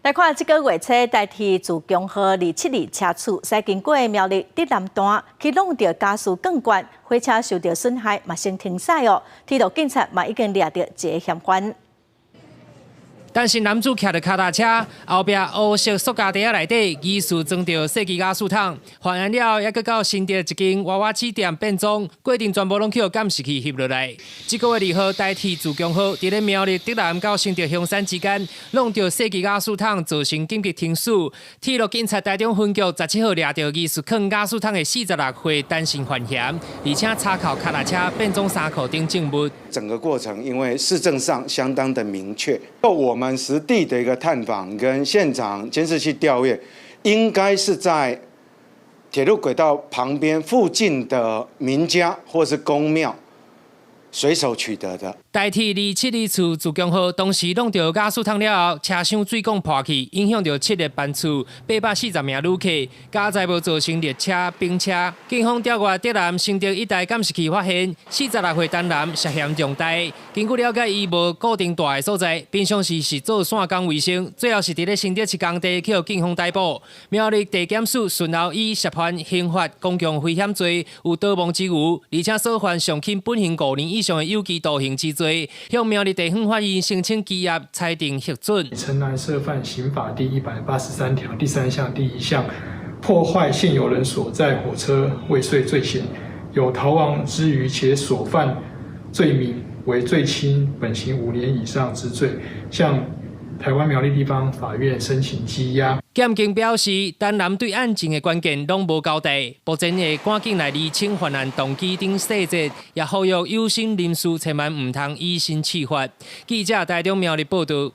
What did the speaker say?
來看這個月車台鐵自強號272車次，駛經過苗栗竹南段，去挵著家私鋼管，火車受著損害，嘛先停駛哦。鐵路警察嘛已經掠著一个嫌犯。單身男子騎著跤踏車，後壁烏色塑膠袋仔內底疑似裝著細支瓦斯桶，犯案了後，猶閣到新竹一間娃娃機店變裝，過程全部攏去予監視器翕落來。這個月2號，台鐵自強號佇咧苗栗竹南到新竹香山之間，挵著細支瓦斯桶，造成緊急停駛。鐵路警察台中分局17號掠著疑似囥瓦斯桶的46歲單身犯嫌，而且查扣跤踏車、變裝衫褲等證物。整個過程因為事證上相當的明確，我們實地的一個探訪跟現場監視器調閱，應該是在鐵路軌道旁邊附近的民家或是宮廟隨手取得的。台鐵272次自強號當時挵著瓦斯桶了後，車廂水管破去，影響著七个班次，840名旅客，佳哉無造成列車冰車。警方調閱竹南新竹一帶監視器發現，46歲單男涉嫌重大。根據了解，伊無固定蹛的所在，平常時是做線工為生，最後是佇咧新竹市工地去予警方逮捕。苗栗地檢署順後以涉犯刑法公共危險罪有逃亡之虞，而且所犯上輕本刑5年以上的有期徒刑之罪，向苗栗地方法院申請羈押裁定核准。陳男涉犯刑法第183條第三項第一項破壞現有人所在火車未遂罪嫌，有逃亡之虞，且所犯罪名為最輕本刑5年以上之罪，向台灣苗栗地方法院申請羈押。檢警表示，陳男對案情的關鍵攏無交代，目前會趕緊來釐清犯案動機等細節，也呼籲有心人士千萬毋通以身試法。記者台中苗栗報道。